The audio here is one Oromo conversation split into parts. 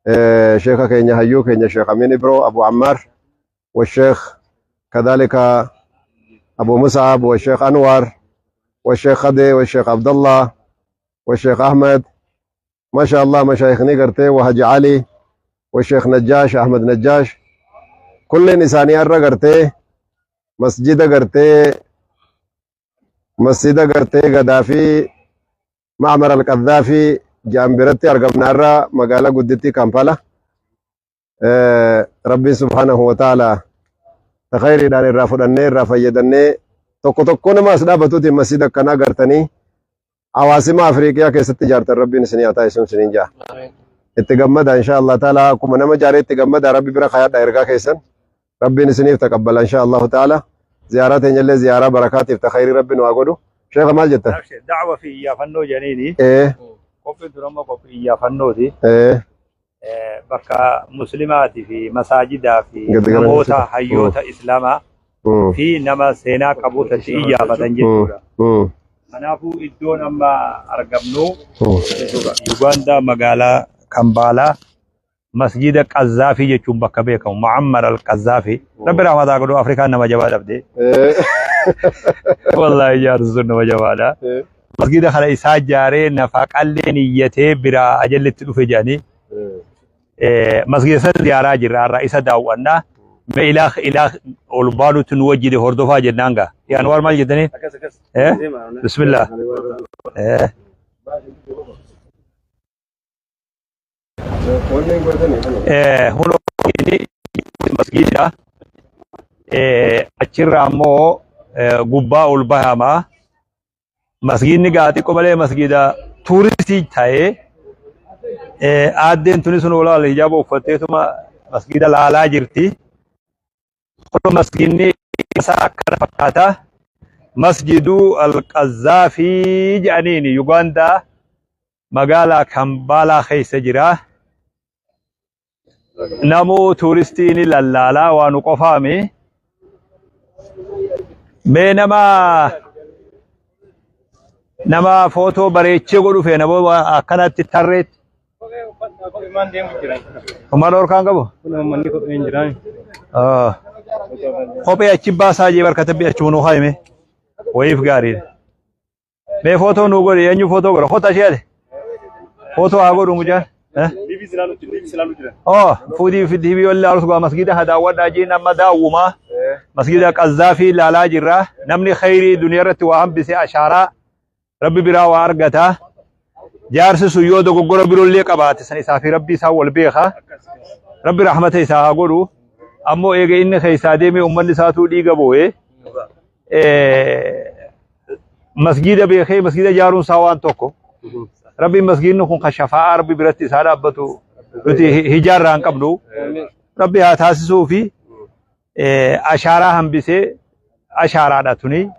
Sheekha keenya, hayyuu keenya, Sheekh Amin Ibro Abu Ammar والشيخ كذلك أبو مصعب والشيخ أنور والشيخ خدي والشيخ عبد الله والشيخ أحمد، ما شاء الله مشايخني gartee وحج علي والشيخ نجاش، أحمد نجاش، كل isaanii har'a gartee masjida gartee Gadaafii, Ma'amar al-Qaddaafii jedhan biratti argamna har'a magaalaa guddittii Kampala. Rabbiin سبحانه وتعالى ta khayriidhaan irraa fudhannee irraa fayyadannee, tokko tokko nama as dhaabatuutiin masjida akkanaa gartanii hawaasima Afriiqiyaa keessatti ijaartan Rabbiin isinii haa taasisuun isiniin ja'a. Itti gammada إن شاء الله تعالى. Akkuma nama jaaree itti gammada, Rabbi bira kaayadha ergaa keessan. Rabbiin isiniif taqabbala إن شاء الله تعالى. Ziyaaraa teenyallee ziyaaraa barakaatiif ta khayrii Rabbi nu haa godhu. Sheekha, maal jettan? Da'wa fi iyyaafannoo jedhaniini. Qophiin tun amma qophii iyyaafannooti. Bakka muslimaatii fi masaajidaa fi Gadi gara namoota hayyoota islaamaa fi nama seenaa qabuutatti iyyaafatan jechuudha. Kanaafuu iddoon amma argamnu Yugaandaa, magaalaa Kambaalaa, masjida Qazaafii jechuun bakka beekamu, Muammar al-Qazaafii. Rabbi rahmataa godhu, Afrikaan nama jabaa dhabde. Wallaahi jaarsi sun nama jabaadha. Masjida kana isaa ijaaree nafaqallee niyyatee biraa ajallitti dhufe jedhanii masjida sana ziyaaraa jirra, har'a isa daawwannaa. Mee ilaa ilaa ol baanutti nu wajjin hordofaa jennaan gaa. Yaa Anwaar, maal jettanii? Eh? Bismillah. Eh. Hunoo inni masgiida. Achirraa ammoo gubbaa ol bahamaa. Masgiidni gaa xiqqoo malee masgiida tuuristii ta'ee, aaddeen tuni sun olaala hijaaba uffatteetuma masgiida laalaa jirti. Kun masgiidni isaa akkana fakkaata. Masjidu Al-Qazaafii jedhaniini Yugaandaa magaalaa Kambaalaa keessa jira. Namuu tuuristii ni lallaalaa, waa nu qofaami. Mee nama footoo bareechee godhu feena boo akkanatti tarreetti. Umar dhorkaan qabu? Ah. Kophee achi baasaa jee barkata achuma nuu haayime. Wayiif gaariidha. Mee footoo nuu godhi, eenyu footoo godha? Kota ishee ati. Footoo haa godhu mucaan. Eh? Oh, fuudhii fi TV wal ilaalu gaa masgiida haa daawwadhaa jeen, amma daawwumaa. Masgiida Qazaafii ilaalaa jirra. Namni khayrii duniyaa irratti waa hambise ashaaraa Rabbi biraa waa argata. Jaarsi sun yoo dogoggora biroollee qabaate san isaa fi Rabbi isaa wal beeka. Rabbi rahmata isaa haa godhu. Ammoo eega inni keessaa deemee uummanni isaatuu dhiiga boo'ee. Masgiida beekee masgiida ijaaruun isaa waan tokko. Rabbiin masgiidni kun kan shafaa'aa Rabbi biratti isaa dhaabbatu nuti hijaarraa hin qabnu. Rabbi haa taasisuu fi ashaaraa hambisee ashaaraadha tuni.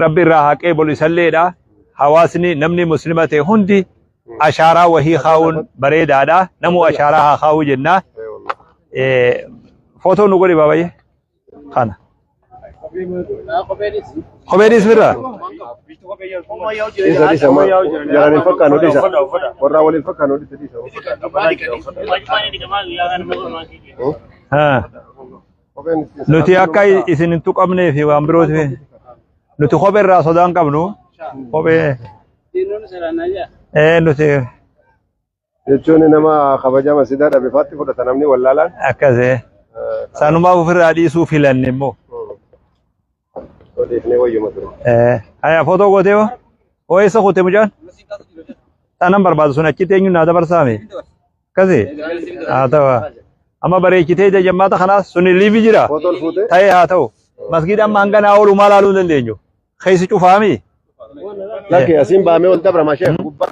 Rabbi irraa haa qeebalu isalleedha. Hawaasni namni muslima ta'e hundi ashaaraa wahii kaa'uun bareedaadha. Namuu ashaaraa haa kaa'uu jenna. Footoo nu godhi baabayyee. Kana. Kophee dhiisirra. Dhiisa, dhiisa, jaran hin fakkaannu, dhiisa. Warraa waliin fakkaannu, dhiisa, dhiisa. Kopheen ittiin Nuti akka isin hin tuqamnee fi waan birooti. Nuti kophee irraa sodaa hin qabnu. Kophee nuti Jechuun nama kabaja masjidaa dhabe faatti fudhata namni wallaalaan. Akkasii. Sanumaaf ofirraa dhiisuu filanne immoo. Dhiifnee wayyuma ture. Haya, footoo gootee hoo? Hoo, eessa kutte mucaan? Tanan barbaadu sun achitti eenyuun naa dabarsaame? Akkasii? Haa ta'u. Amma bareechitee ija jammaata kanaas suni liivi jira. Footoon fuutee? Ta'ee haa ta'u. Masgiida amma hanga naa oolu maal haaluu hin dandeenyu. Keessi cufaami. Lakki, asiin baamee ol dabra mashee gubbaa.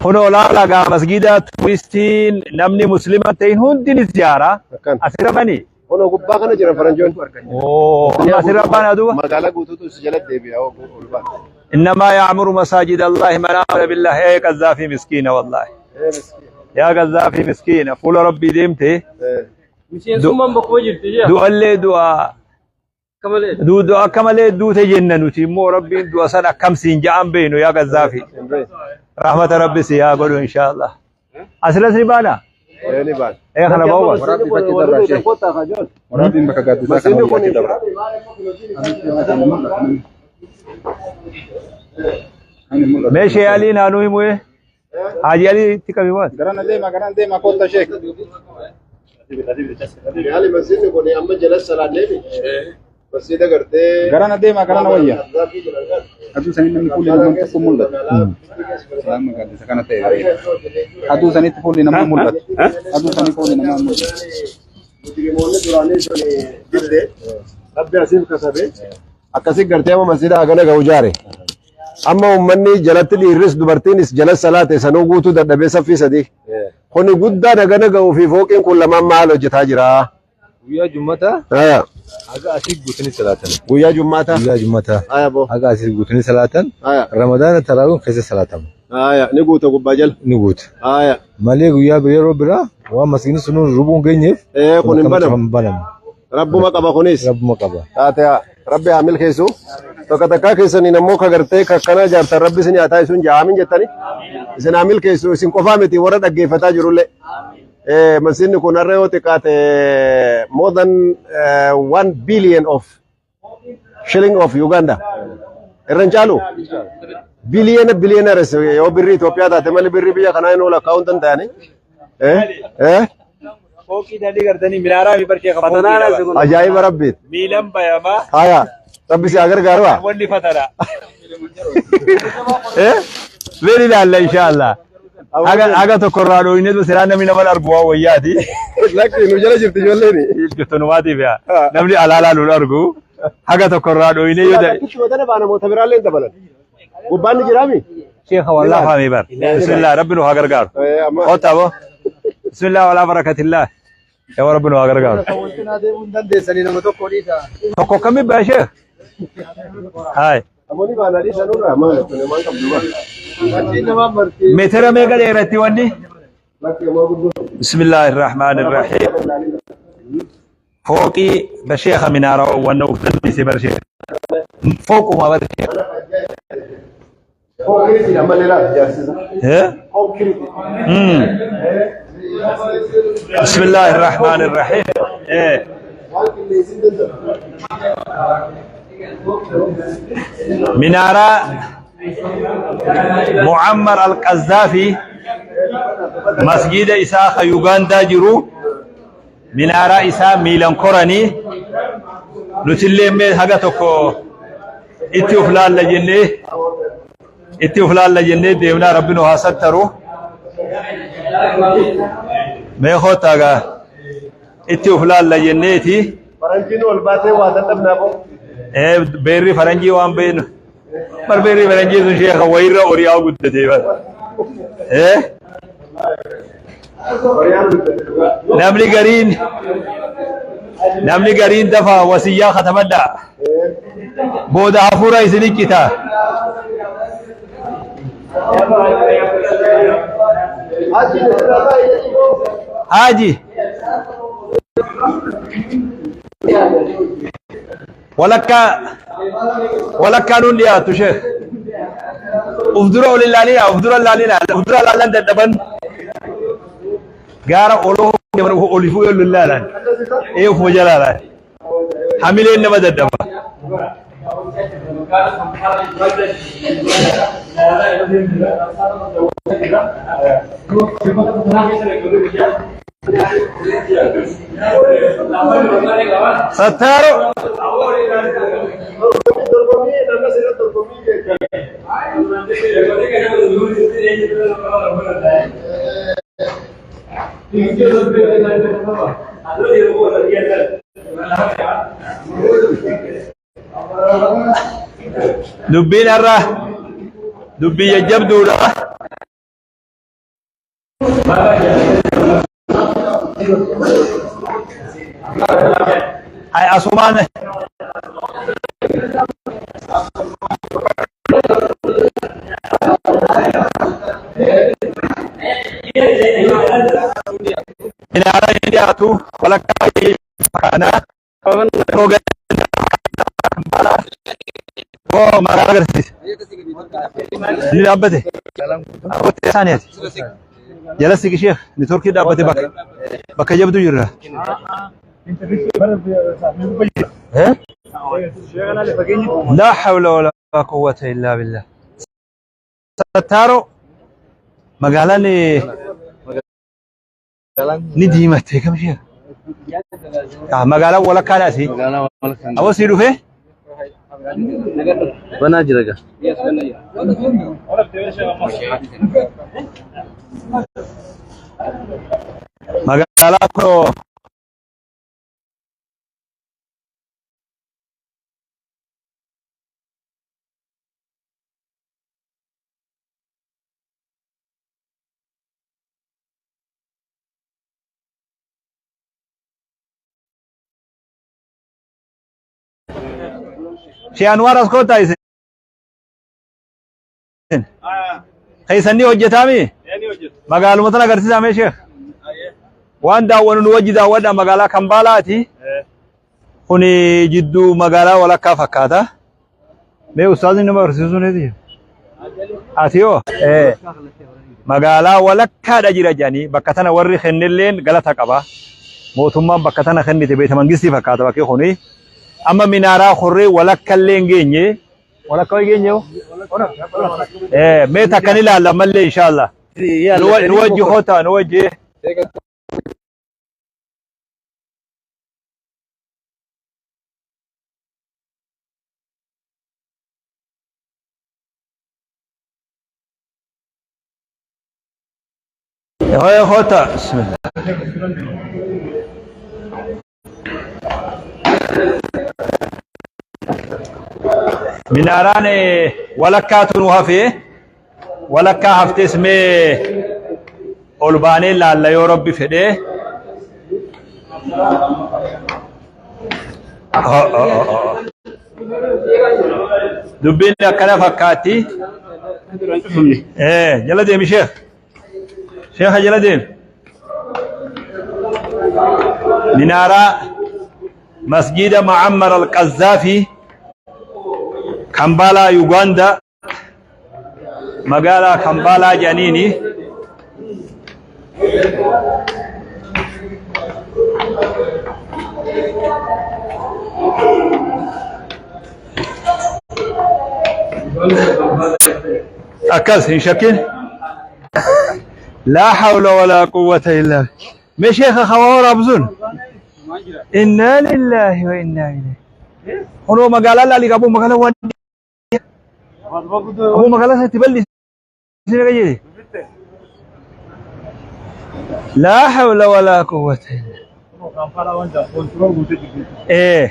Kunoo laala gaa, masgiida turistiin namni muslima ta'in hundi ni ziyaara. Akkan. Asirra bani. Kunoo gubbaa kana jiran faranjoon. Oo, amma asirra bana duuba. Magaalaa guutuutu si jala deebi'a ol ba'a. إنما يعمر مساجد الله من آمن بالله. يا قذافي مسكينة والله. Ee miskiin. يا قذافي مسكينة، fuula Rabbii deemte. Ee. Miseensummaan bakkuma jirti jea. Du'allee du'a Akka malee. Du'a akka malee duute jenna nuti immoo Rabbiin du'a san akkam siin ja'an beeynu yaa Gazzaafi. Rahmata Rabbi si haa godhu inshaallah. Asilas ni baana? Ee ni baana. Ee kana ba'uu baana. Waraabbii fakkii dabra ishee. Waraabbiin bakka gaaddisaa kana Masjidni kun fakkii dabra. Mee shee Alii naanuu himuu Haji Alii itti qabi waan. Garana deema garana deema kotta sheek. Yaali masjidni kun amma jala salaanneemi. Masjida gartee. Garana deema garana wayya. Aduu sanii namni fuulli namaa tokko mul'atu. Salaama gaaddisa kana ta'e bareeda. Aduu sanitti fuulli namaa mul'atu. Aduu sanii fuulli namaa mul'atu. Mujrimoonni duraanii sun didde rabbi asiif kasabe akkasi gartee amma masjida hagana ga'u jaare. Amma uummanni jalatti dhiirris dubartiinis jala salaate sanuu guutuu dadhabee saffii sadii. Kuni guddaan hagana ga'uu fi fooqiin kun lamaan maal hojjetaa jira? Guyyaa Jummataa Aya. haga asii guutanii salaatan. Guyyaa Jummaata. Guyyaa Jummataa Aya boo. haga asii guutanii salaatan. Aya. Ramadaana taraawiin keessa salaatama. Aya ni guuta gubbaa jala. Ni guuta. Aya. Malee guyyaa yeroo biraa waan masgiidni sun rubuun geenyeef Ee kun hin banamu. hin banamu. Rabbuma qaba kunis. Rabbuma qaba. Taate rabbi haa milkeessu. Tokko takkaa keessaniin ammoo ka gartee ka akkana ijaartan rabbi isin haa taasisuun jaa aamin jettani. Isin haa milkeessu isin qofaa miti warra dhaggeeffataa jirullee. Masjidni kun har'a yoo xiqqaate more than 1 billion of shilling of Uganda. Irra hin caalu? Biliyoona billionaires yoo birrii Itoophiyaa taate malee birrii biyya kanaa inni ol akkaa'uu hin danda'ani. Eh? Eh? Fooqii dalii gartanii minaaraa fi barshee qabu. Ajaa'iba rabbiit. Miilan bayamaa Haya. Rabbi si haa gargaaru haa. Wanni fatana. Eh? Very ilaalla inshaallah. Haga haga tokko irraa dhooynetu silaa namni nama argu waan wayyaati. Lakki nu jala jirti ijoolleen. Jirtunumaatiif yaa. Namni alaalaa nu argu. Haga tokko irraa dhooyne yoo ta'e. Lakki madana baana namoota biraallee hin dabalan. Gubbaan ni jiraami? Sheekha wallah faamii bar. Bismillah rabbi nu haa gargaaru. Amma Kottaa boo. Bismillah walaa barakatillah. Yaa rabbi nu haa gargaaru. Tokko akkamii baa sheekh? Haay. Namoonni baanaa dhiisanurraa maal kun maal qabdu bara. Meetira meeqa dheeratti wanni? Lakki ammoo guddoo. بسم الله الرحمن الرحيم. فوقي بشيخ منارة ونوفتنسي برشيخ فوق ما برشيخ. Konkiriitii ammallee laata ijaarsisa. إيه؟ Konkiriitii. بسم الله الرحمن الرحيم. إيه. Waan qilleensi hin danda'u. منارة معمر القذافي مسجد إساء يوغندا جرو منارة إساء ميلان كوراني nutillee mee haga tokko itti uf laalla jennee itti uf laalla jennee deemnaa. Rabbi nu haa sattaru. Mee kottaa gaa itti uf laalla jenneeti. Faranjiin ol baatee waa dadhabnaaf. Ee beerri faranjii waan beenu bar beerri faranjii sun sheeka wayirra oriyaa guddatee bar ee namni gariin namni gariin dafa wasiyyaa katamadhaa booda hafuura isin iccita. Haji walakkaa walakkaa nuun dhiyaatu sheekh uf dura ol ilaalina, uf dura ilaalina, uf dura ilaalan dadhaban gaara oloo olifuu ol ilaalan ee ufuma jalaalan hamileen nama dadhaba. Sattaaro. Dorgommii akkas irratti dorgommii jechuudha. Dubbiin har'a dubbii jajjabduudha. Hay asumaan minaara hin dhiyaatu walakkaa. Kana oo magaalaa agarsiisa. Inni dhaabbate. Dhaabbate isaaniiti. Jala siqi sheekh nitorkii dhaabbate bakka bakka jabdu jirra. Eh? La hawla wala quwwata illa billah. Sattaaroo magaalaan ni diimatte kam sheekh? Ah, magaalaan walakkaan asii. Aboo sii dhufee? Banaa jira gaa. Magaalaa koo Shee Anwaar as kottaa isin. Keessan ni hojjetaami? Magaaluma tana agarsiisaa mee sheekh? Waan daawwannu nu wajji daawwadha magaalaa Kambaalaati. Kuni jidduu magaalaa walakkaa fakkaata. Mee ustaazni nama barsiisuu ni Ati hoo? Magaalaa walakkaadha jira jedhanii bakka tana warri kennelleen galata qaba. Mootummaan bakka tana kennite beeta mangistii fakkaata bakki kuni. Amma minaaraa korree walakkallee hin geenye. Walakka wayii geenye hoo? Mee takka ni ilaalla ammallee inshaallah. Nu wajji kottaa nu wajji. Hooya kottaa. Bismillah. Minaaraan walakkaatu nu hafe. Walakkaa haftes mee ol baanee laalla yoo rabbi fedhee. Dubbiin akkana fakkaatti. Jala deemi sheekh. Sheekha jala deemi. Minaaraa masjiida Muammar al-Qazzaafi Kambaalaa Yugaandaa magaalaa Kambaalaa jedhaniini. Akkas hin shakkin. Laa hawla walaa quwwata illaa mee sheekha hawaa waraabsuun. Innaa lillaahi wa innaa ilayhi. Kunoo magaalaa laalii qabu magaalaa waan Aboo magaalaa sanatti bal'isi meeqa jedhe? Laa hawla walaa quwwata illa Ee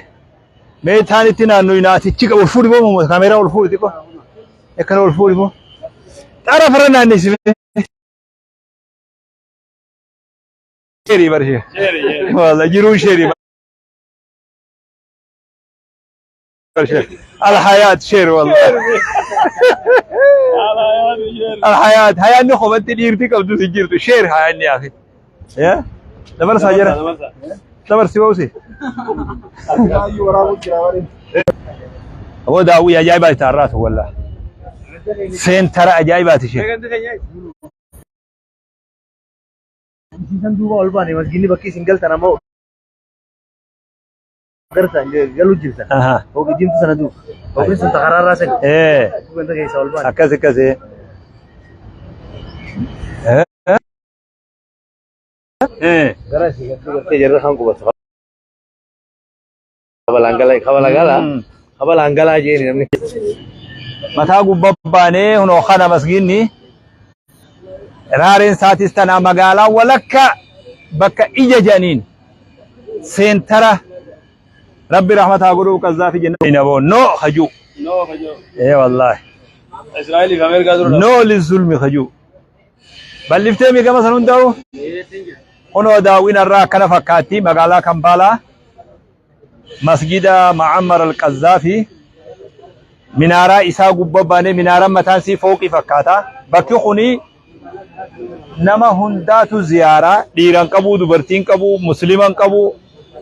mee taanitti naannoo naatichi ol fuudhi moo kaameeraa ol fuudhi xiqqoo akkana ol fuudhi moo xara fara naannessi mee. Sheerii barshee. Wallah jiruun sheerii. الحياة شير والله الحياة حياة نخو انت ديرتي قبضو سجيرتو شير حياة يا اخي يا دبر ساجرة دبر سيوسي هو داوي عجائبات تعرات والله سنتر عجائبات شيخ Isiisan duuba ol baane masgiinni bakki isin galtan ammoo gartaan galuu jirtan. Aha. Hooqii diimtuu sana duuba. Hooqiin sun takaraarraa sani. Eh, Ganda keessa ol baane. akkas akkas. Eh. Eh. Gara asii gadi gartee jarri kan qubatu. Kabalaan kabalagala. Kabalaan galaa jeeni namni. Mataa gubbaa baanee hunoo kana masgiinni raareen isaatis tana magaalaa walakka bakka ija jedhaniin seentara rabbi rahmataa godhuu qazzaafi jenna naboo no hajuu No, hajuu. ee wallaahi Israa'elii fi Ameerikaa dura. no lizulmi hajuu bal'iftee miigama san hundaa'u kunoo daawwiin irraa akkana fakkaatti magaalaa Kampaalaa masgida Ma'ammar al-Qazzaafi minaaraa isaa gubbaa baanee minaaraan mataan isii fooqii fakkaata bakki kuni nama hundaatu ziyaaraa dhiiran qabu dubartiin qabu musliman qabu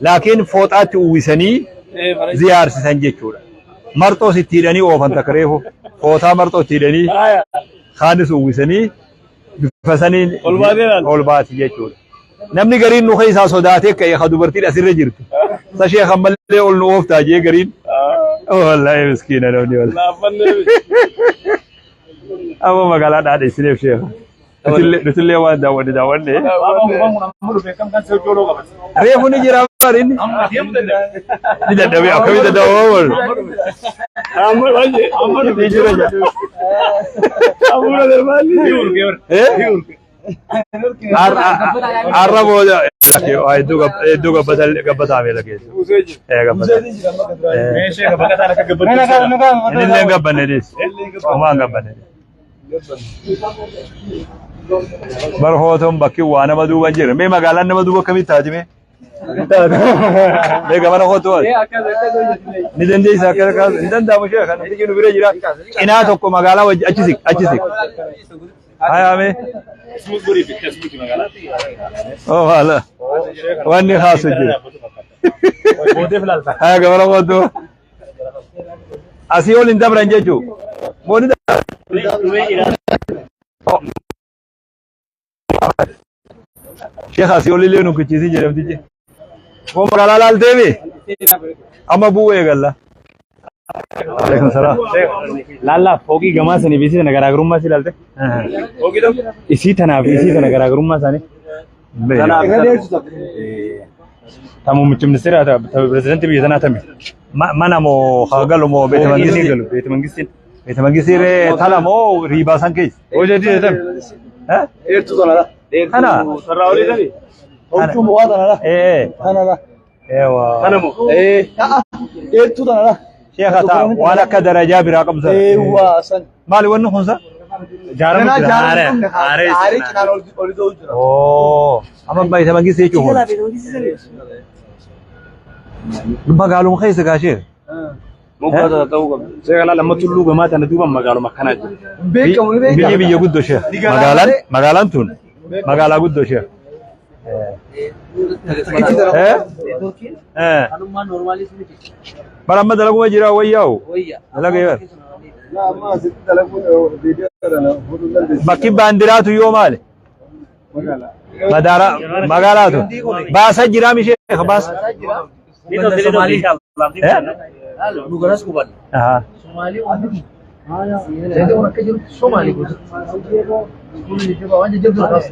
Laakiin fooxaatti uwwisanii ziyaarsisan jechuudha. Marxoos itti hidhanii oofan takka reefu. Fooxaa marxoo itti hidhanii kaanis uwwisanii bifa saniin Ol baatee laal. ol baati jechuudha. Namni gariin nu keessaa sodaatee ka'e ka dubartiin asirra jirti. Sa sheekh ammallee ol nu ooftaa jee gariin. Wallaahi miskiina namni wallaahi. Laaffannee. Amma magaalaa dhaadheessineef sheekha. Nutillee waan daawwanne daawwanne. Reefu ni jira bara inni. Ni dadhabee akkamii dadhabama bara. Amma baay'ee. Amma Ni jira jira. Amma darbaali. Eh? Arra booda hedduu gabbataame lakeessa. Eh gabbataa. Inni illee hin gabbanne dhiis. Homaa hin gabbanne. Bar hootoon bakki waa nama duuba hin jirre. Mee magaalaan nama duuba akkamitti taati mee? Mee gamana hootu waati. Ni dandeessa akka akkas hin danda'amu ishee kan namtichi nu bira jira. Cinaa tokko magaalaa wajji achi siq achi siq. Hayaa mee. Oh maala. Wanni haasu jira. Haya gamana hootu. Asii ol hin dabran jechuu. Moo ni Sheekh asii ol illee nu kichiisin jedhamtichi. Moo magaalaa laaltee mi? Amma bu'uu eegalla. Alaikum salaam. Laallaa fooqii gamaa sanii fi isii tana garaagarummaa isii ilaalte. Isii tanaa fi isii tana garaagarummaa isaanii. Ta muummicha ministeeraa ta pirezidaantii biyya tanaa tami. Mana moo haa galu moo beeta Fooqiin ni mangistii? galu beeta mangistiin. Beeta mangistii ree tala moo riibaa san keessa? Hojii tami. Eh? Kana? Sarara olii tani. Huccuu mukaa tanadha. Ee. Tanadha. Eewa. Kana moo. Dheertuu tanadha. Sheekha taa waan akka darajaa biraa qabdu sana. Eewwa san. Maali wanni kun sa? Jaaramu Ganaa jira. jaaramu dhumne Haaree. haaree cinaan ol ta'u jira. Oo. Amma beeta mangistii jechuun kun. Magaaluma keessa gaa sheekh. Moggaa ta'uu qabdi. Seera lamma tulluu gamaa tana duuba magaaluma akkanaa jira. Beekamu ni beekama. Biyyi biyya guddoo sheekh. Magaalaan magaalaan tun magaalaa guddoo sheekh. Eh? Eh. Bara amma dalaguma jira wayyaa'u. Dalaga yoo. Bakki baandiraatu yoo maali? Madaara magaalaatu. Baasa jiraa mi sheekh baasa. Eh? Dhugaras qubanna. Aha. Somaalee wanti Zaidi kun akka jirutti Somaalee gosa. Waan jajjabduu kaasa.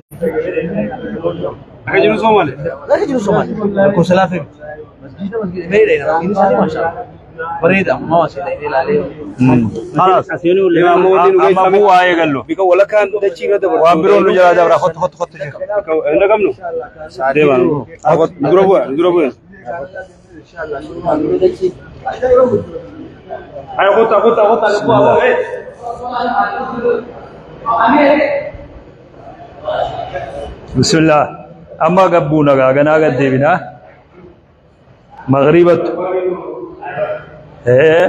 Akka jiru Somaalee. Akka jiru Somaalee. Lakkoofsa laafee miti. Masgiida masgiida meedha inni masgiidni isaanii maashaa bareeda ammaa waan seena ilaalee. Khalas. Amma bu'aa eegallu. Bika walakkaan dachii irra dabarsu. Waan biroon nu jalaa dabra. Kottu kottu kottu sheekh. Hin dhaqabnu. Deema. Dura bu'a. Dura bu'a. Ayo kota kota kota bu'a. Bismillah. Amma gabbuuna gaa ganaa gad deebinaa. Magribattu. Ee.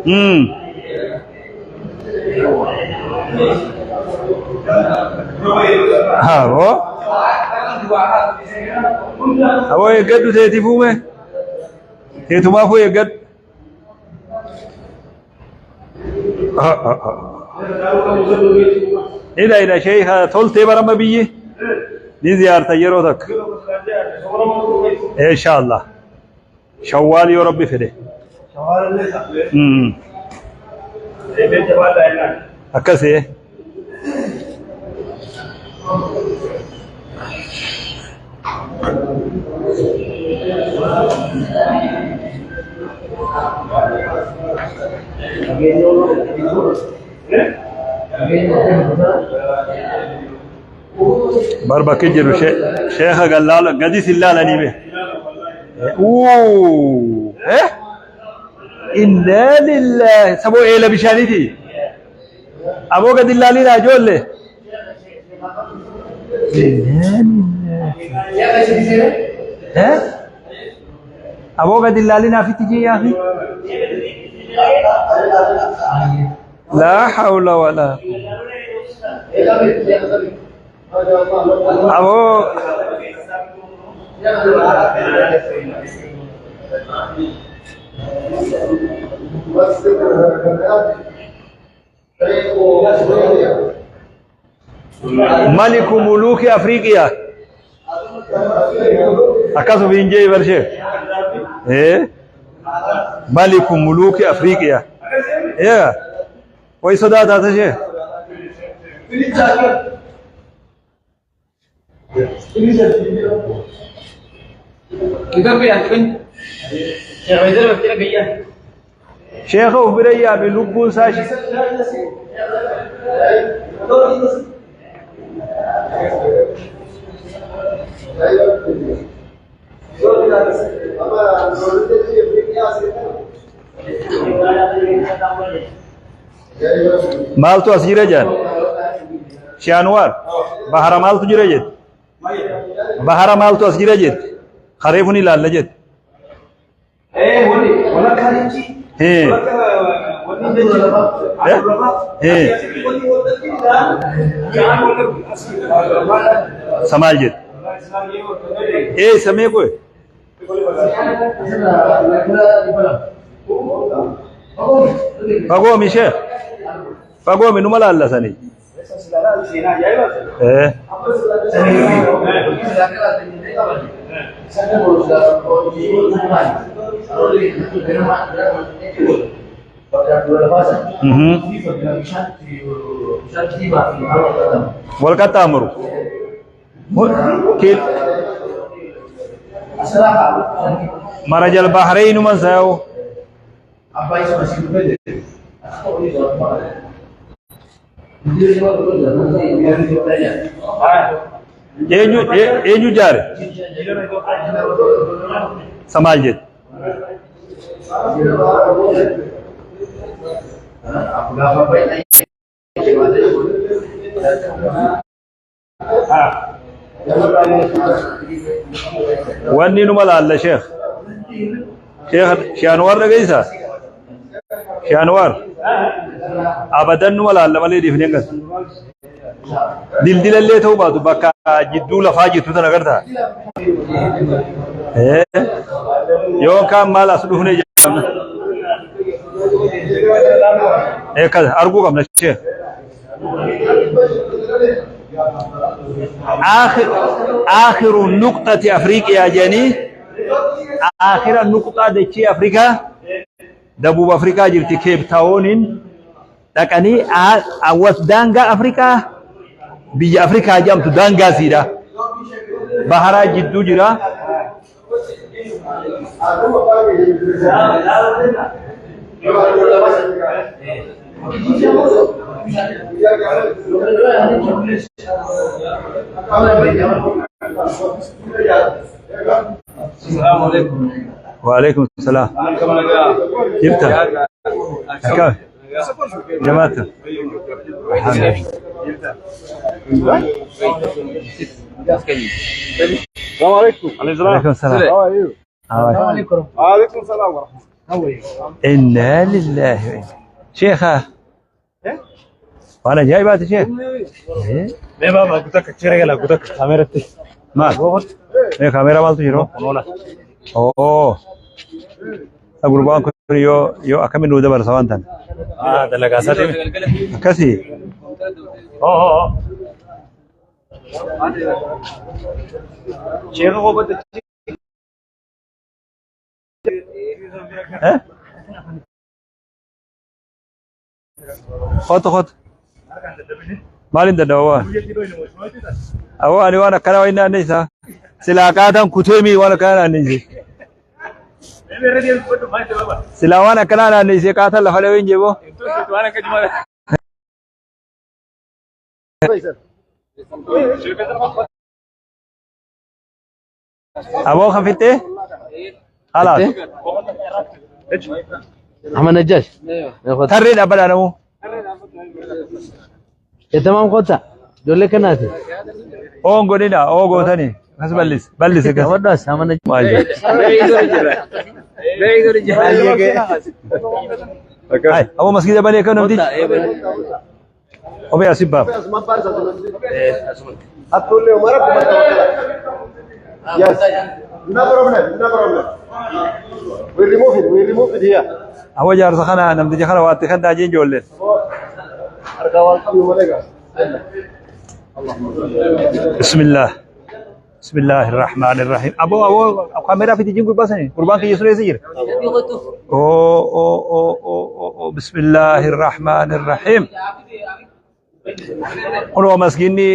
Hmm. Haa boo. Aboo eeggadhu teetii fuume. Teetumaafuu eeggadhu. Ida ida sheekha toltee barama biyyi ni ziyaarta yeroo takka. Inshaallah. Shawwaal yoo rabbi fedhe. Akkasii. Bar bakki jiru sheekha gallaala gadi sin laalanii be. Uu. Eh? Inna lillahi. Saboo eela bishaaniiti. Aboo gadi hin laalinaa ijoollee. Inna lillahi. Eh? Aboo gadi hin laalinaa fitti jee yaafi. Laa hawla walaa. Aboo Maliku muluuki Afriiqiyaa. Akkasuma hin jee barshee. Eh? Maliku muluuki Afriiqiyaa. Yeah. Way sodaataa tashee. Sheekha of bira yaame lubbuun isaa maaltu as jira jaan? Shee Anwaar bahara maaltu jira jette? Bahara maaltu as jira jette? Kareefu ni ilaalla jette. Eh. Eh? Eh. Samaal jette. Eh samee koy. Fagoomi sheekh. Fagoomi numa laallasanii. Eh. Mhm. Wal qaxxaamuru. Kiil marajal bahraynuman sayawu. Eenyu eenyu jaare? Samaal jedhe. Wanni numa laalla sheekh. Sheekh Shee Anwaar dhageessaa? Shee Anwaar abadan numa laalla malee dhiifnee hin galu. Dildilallee ta'uu baatu bakka jidduu lafaa jirtu tana agartaa? Eh? Yookaan maal as dhufne jedhamna. Eh kaza arguu qabna sheekh. آخر آخر نقطة أفريقيا جاني آخر نقطة دتشي أفريقيا دبوب أفريقيا جرتي كيب تاونين dhaqanii awwas daangaa Afrikaa biyya Afrikaa jedhamtu daangaa siidha. Baharaa jidduu jira. Waalaikum salaam. Jirta? Akkam? Jamaata? Alaikum salaam. عليكم السلام ورحمة إنا لله وإنا شيخة وأنا جاي بعد شيخ إيه؟ Mee baaba guutuu akka cira gala guutuu akka kaameeratti. Maal? Mee kaameeraa maaltu jiru? Oo. Gurbaan kun yoo yoo akkamiin nuu dabarsa waan tan. Ah dalagaa isaati. Akkasii. Oo oo. Sheekha kophatti. Eh? Kootu kootu. Maaliin dadhaba waan? Awwa ani waan akkana waan naannessa. Silaa qaataan kuteemii waan akkana naannesse. Silaa waan akkana naannesse qaataan lafa dhaween jeeboo. Aboo kan fixxee? Halaas. أحمد نجاش Tarree dhaabbadhaa namuu. يا تمام قطع دول لك ناتي Oon godhina oo gootanii. Akkas bal'isi bal'isi akkas. وداس أحمد نجاش Maal jedhu? Hai, aboo masgiida balee kan namtichi. Obee asii baaf. Hattuullee uma rabbuma tawakkala. Yes. No problem, no problem. We remove it, we remove it here. Awwa jaarsa kana namticha kana waatti kan taajeen ijoolleen. Harkaa waan qabnu malee gaa. Bismillah. Bismillahir Rahmanir Rahim. Abo abo kaameeraa fiti jin gurbaa sani. Gurbaan kiyya sun eessa jira? Oh oh oh oh oh oh Bismillahir Rahmanir Rahim. Kunoo masgiinni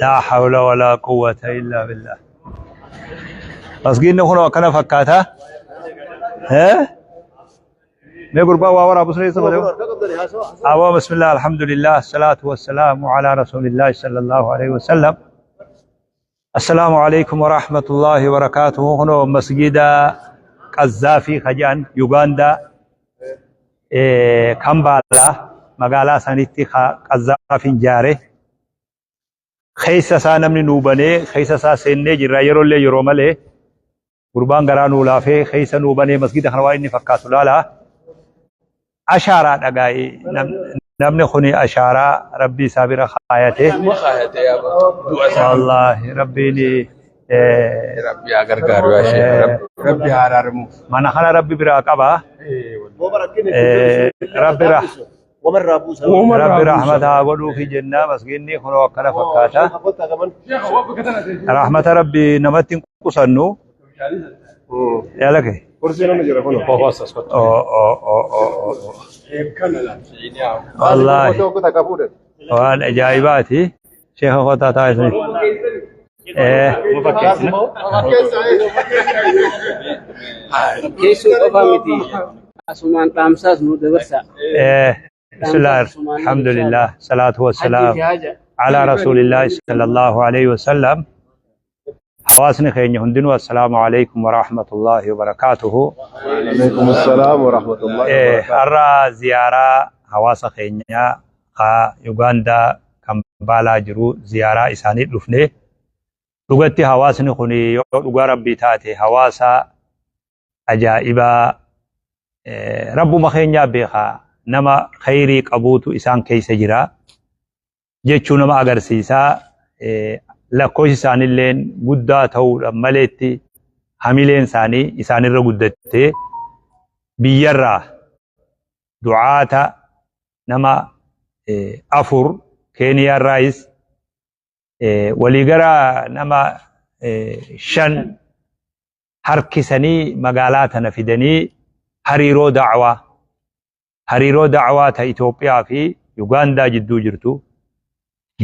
laa hawla walaa quwwata illaa billah. Masgiinni kunoo akkana fakkaata. Eh? Mee gurbaa waa waraabu sun eessa godhe? Aboo bismillah alhamdulillah salaatu wassalaamu alaa rasuulillahi sallallahu alaihi wasallam. Assalaamu alaikum warahmatullahi wabarakaatuhu. Kunoo masgiida Qazzaafii kajaan Yugaandaa Kambaalaa magaalaa sanitti Qazzaafiin jaare. Keessa isaa namni nuu banee keessa isaa seennee jirra yeroollee yeroo malee gurbaan garaa nuu laafee keessa nuu banee masgiida kana waan inni fakkaatu laalaa. Ashaaraa dhagaa'e namni kun ashaaraa rabbii isaa bira kaayate. Wallaahi rabbiin Rabbi haa gargaaru yaa sheekh. Rabbi haa araaramuuf. Mana kana rabbi biraa qaba. Rabbi Rabbi rahmata haa godhuufi jennaa masgiinni kunoo akkana fakkaata. Rahmata rabbi namatti hin qusannu. Yaalake. Kursii namni jira kunoo. Oh oh oh oh oh. Wallaahi. Waan ajaa'ibaati. Sheekha kootaa taa'e suni. Keessoo qofaa miti asumaan dhaamsaas nu dabarsa. Bismillah, alhamdulillah, salaatu wassalaam ala rasuulillah sallallahu alaihi wasallam. Hawaasni keenya hundinuu assalaamu alaikum wa rahmatullahi wa barakaatuhu. Alaikum assalaam wa rahmatullahi wa barakaatuhu. Har'a ziyaaraa hawaasa keenyaa ka Yugaandaa Kampaalaa jiru ziyaaraa isaanii dhufne. Dhugatti hawaasni kun yoo dhugaa rabbii taate hawaasa ajaa'ibaa rabbuma keenyaa beeka nama khayrii qabuutu isaan keessa jira jechuu nama agarsiisa. Lakkoofsi isaaniilleen guddaa ta'uudhaan maleetti hamileen isaanii isaanirra guddattee biyyarraa du'aata nama 4 Keeniyaarraayis waliigara nama 5 harkisanii magaalaa tana fidanii hariiroo da'waa hariiroo da'waa ta Itoophiyaa fi Yugaandaa jidduu jirtu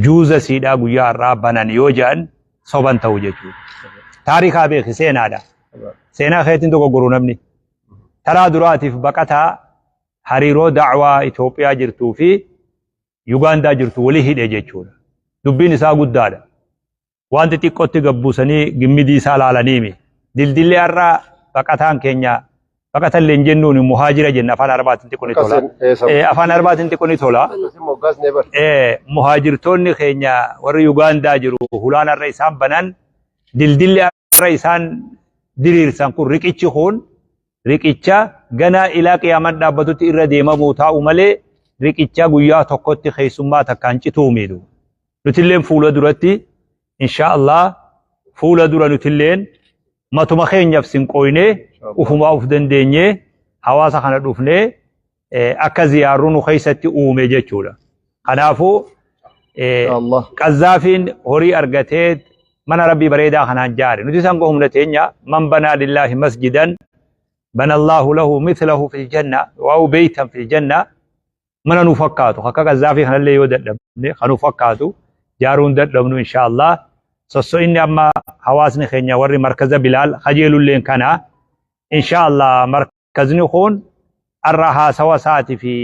juuza siidhaa guyyaa har'aa banan yoo jedhan soban ta'u jechuudha. Taarikaa beeki seenaadha. Seenaa keetiin dogoggoru namni. Taraa duraatiif baqataa hariiroo da'waa Itoophiyaa jirtuu fi Yugaandaa jirtu wali hidhe jechuudha. Dubbiin isaa guddaadha. Waan xixiqqootti gabbuusanii gimmidii isaa laalaniimi. Dildillee har'a baqataan keenya baqatallee hin jennuun muhaajira jenna afaan arabaatiin xiqqoo ni tola. Afaan arabaatiin xiqqoo ni tola. Muhaajirtoonni keenya warri Yugaandaa jiru hulaan har'a isaan banan dildilli har'a isaan diriirsan kun riqichi kun riqicha ganaa ilaa qiyaamaan dhaabbatutti irra deemamuu taa'u malee riqicha guyyaa tokkotti keessummaa takkaan cituu miidhu. Nutilleen fuula duratti insha Allah fuula dura nutilleen matuma keenyaaf sinqooynee ufumaa uf dandeenyee hawaasa kana dhufnee akka ziyaarru nu keessatti uume jechuudha. Kanaafuu Qazzaafiin horii argatee mana rabbii bareedaa kanaan jaare. Nuti isaan humna teenya man banaa lillaahi masjidan bana Allahu lahu mithlahu fil janna wa beeytan fil janna mana nu fakkaatu akka Qazzaafii kanallee yoo dadhabne kan nu fakkaatu jaaruun dadhabnu insha Allah. Sosso'inni amma hawaasni keenya warri markaza Bilaal kajeelulleen kana insha Allah markazni kun arra haasawa isaati fi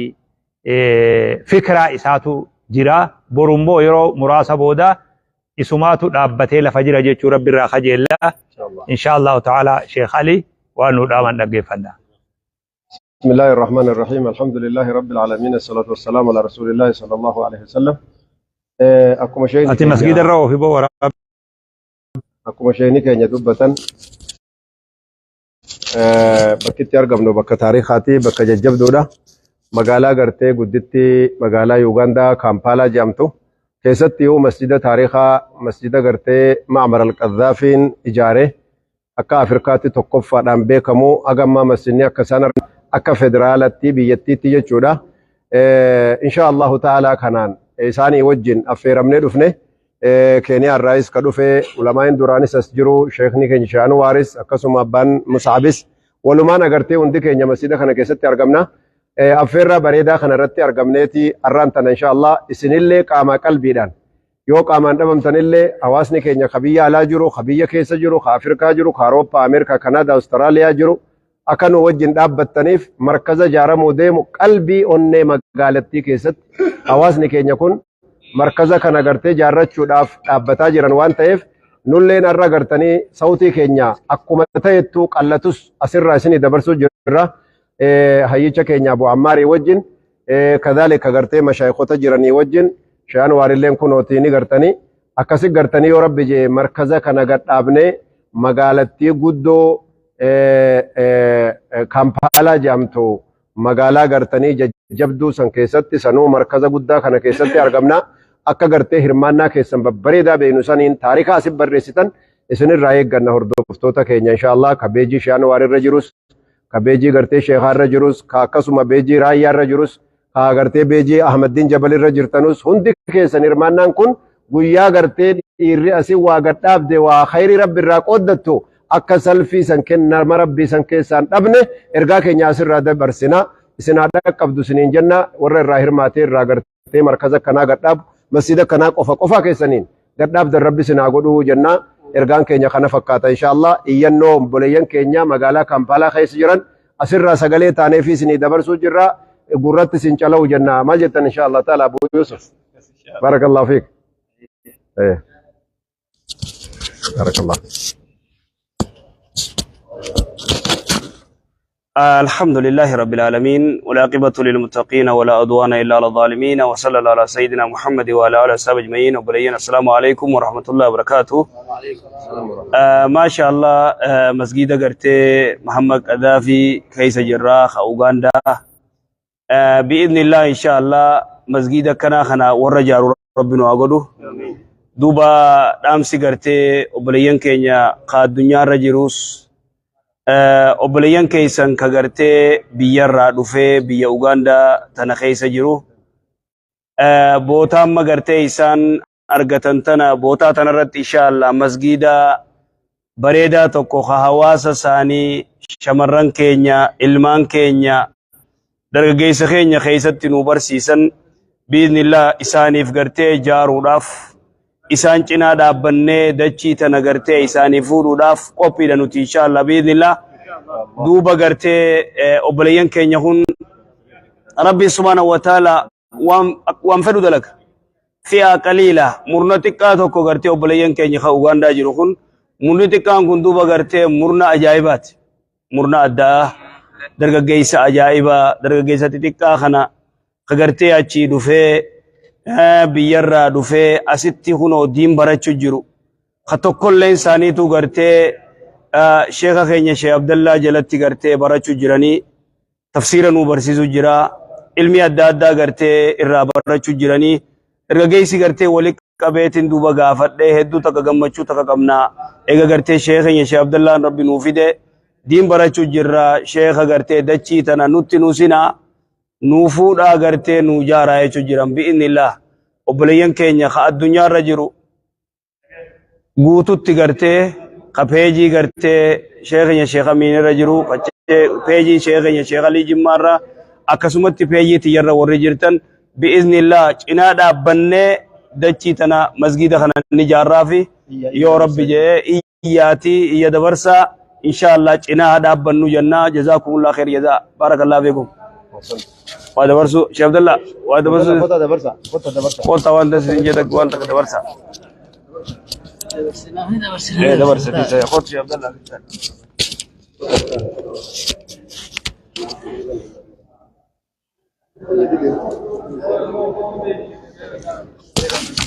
fikiraa isaatu jira boru immoo yeroo muraasa booda isumaatu dhaabbatee lafa jira jechuu rabbi irraa kajeella insha Allahu ta'ala Sheekh Ali waan nu dhaaman dhaggeeffanna. بسم الله الرحمن الرحيم الحمد لله رب العالمين الصلاة والسلام على رسول الله صلى الله عليه وسلم akkuma sheekni Ati masgiida irra ofi boo waraab. Akkuma sheekni keenya dubbatan bakki itti argamnu bakka taariikaati bakka jajjabduudha. Magaalaa gartee gudditti magaalaa Yuugaandaa Kaampaalaa jedhamtu keessatti yoo masjida taarikaa masjida gartee Ma'amar al-Qadhaafiin ijaare akka Afrikaatti tokkoffaadhaan beekamu haga ammaa masjidni akka isaan akka federaalatti biyyattiitti jechuudha. Insha Allahu ta'ala kanaan isaanii wajjin affeeramnee dhufne. Keeniyaa irraayis ka dhufe ulamaa'in duraanis as jiru sheekni keenya Sheekh Anwaaris akkasuma abbaan Musaabis walumaan agartee hundi keenya masjida kana keessatti argamna. Affeerraa bareedaa kana irratti argamneeti har'aan tana insha Allah isinillee qaamaa qalbiidhaan yoo qaamaan dhabamtanillee hawaasni keenya ka biyya alaa jiru, ka biyya keessa jiru, ka Afrikaa jiru, ka Awurooppaa, Ameerikaa, Kanaadaa, Awustiraaliyaa jiru akka nu wajjin dhaabbattaniif markaza ijaaramuu deemu qalbii onnee magaalattii keessatti hawaasni keenya kun markaza kana gartee ijaarrachuudhaaf dhaabbataa jiran waan ta'eef nulleen har'a gartanii sawtii keenya akkuma ta'ettuu qallatus asirraa isinii dabarsuu jirra. Hayyicha keenya Abu Ammaarii wajjin kadhaalika gartee mashaayikota jiranii wajjin Sheekh Anwaarilleen kunootii ni gartanii akkasi gartanii yoo rabbi jee markaza kana gad dhaabnee magaalattii guddoo Kaampaalaa jedhamtu magaalaa gartanii jajjabduu san keessatti sanuu markaza guddaa kana keessatti argamna. Akka gartee hirmaannaa keessan babbareedaa beeknu saniin taarika asin barreessitan isinirraa eegganna hordoftoota keenya inshaallah ka beejii Sheekh Anwaar irra jirus ka beejii gartee Sheekhaa irra jirus ka akkasuma beejii Raayyaa irra jirus ka gartee beejii Ahmaddiin Jabal irra jirtanus hundi keessan hirmaannaan kun guyyaa gartee dhiirri asii waa gad dhaabde waa khayrii rabbi irraa qooddattu akka salfii san kennama rabbii san keessaan dhabne ergaa keenya asirraa dabarsina isin haa dhaqqabdu isiniin jenna warra irraa hirmaatee irraa gartee markaza akkanaa gad dhaabu masjida akkanaa qofa qofaa keessaniin gad dhaabdan rabbi isin haa godhuu jenna ergaan keenya kana fakkaata inshaallah iyyannoo obboleeyyan keenya magaalaa Kaampaalaa keessa jiran asirraa sagalee taanee fi isinii dabarsuu jirra gurratti isin cala'u jenna maal jettan inshaallah taala Abu Yusuf barakallahu fiik barakallahu الحمد لله رب العالمين والعاقبة للمتقين ولا عدوان إلا على الظالمين وصلى الله على سيدنا محمد وعلى آله وصحبه أجمعين وبلينا السلام عليكم ورحمة الله وبركاته. ما شاء الله مسجد قرتي محمد قذافي كيس جراخ أوغندا بإذن الله إن شاء الله مسجد كنا خنا ورجع ربنا أقوله دوبا دامسي قرتي وبليين كينيا قاد الدنيا رجروس obboleeyyan keessan ka gartee biyyarraa dhufee biyya Ugaandaa tana keessa jiru bootaa amma gartee isaan argatan tana bootaa tanarratti inshaallah masgiida bareedaa tokko ka hawaasa isaanii shamarran keenya ilmaan keenya dargaggeessa keenya keessatti nu barsiisan biiznillah isaaniif gartee ijaaruudhaaf isaan cinaa dhaabbannee dachii tana gartee isaanii fuudhuudhaaf qophiidha nuti inshaallah biiznillah duuba gartee obboleeyyan keenya kun rabbi subhaanahu wa ta'ala waan fedhu dalaga fi'a qaliila murna xiqqaa tokko gartee obboleeyyan keenya ka Ugaandaa jiru kun murni xiqqaan kun duuba gartee murna ajaa'ibaati murna addaa dargaggeessa ajaa'ibaa dargaggeessa xixiqqaa kana ka gartee achii dhufee biyyarraa dhufee asitti kunoo diin barachuu jiru ka tokkolleen isaaniitu gartee sheeka keenya Sheekh Abdallaa jalatti gartee barachuu jiranii tafsiira nuu barsiisuu jira ilmi adda addaa gartee irraa barachuu jiranii dargaggeessi gartee wali qabeetiin duuba gaafadhee hedduu takka gammachuu takka qabnaa eega gartee sheeka keenya Sheekh Abdallaan rabbi nuu fide diin barachuu jirra sheeka gartee dachii tana nutti nu sinaa nuu fuudhaa gartee nuu jaaraa jechuu jiran bi'innillah obboleeyyan keenya ka addunyaarra jiru guututti gartee ka peejii gartee sheekenya Sheekh Amiin irra jiru ka peejii sheekenya Sheekh Alii Jimmaarra akkasumatti peejii tiyyarra warri jirtan bi'iznillah cinaa dhaabbannee dachii tana masgiida kana ni jaarraa fi yoo rabbi jedhee iyyaatii iyya dabarsaa inshaallah cinaa dhaabbannu jennaa jazaakumullah khair jazaa barakallahu fiikum. Waa dabarsu Sheekh Abdallah waa dabarsu Kota dabarsa, kota dabarsa. kota waan isin jedha waan takka dabarsa. Eh dabarsa fi kota Sheekh Abdallah.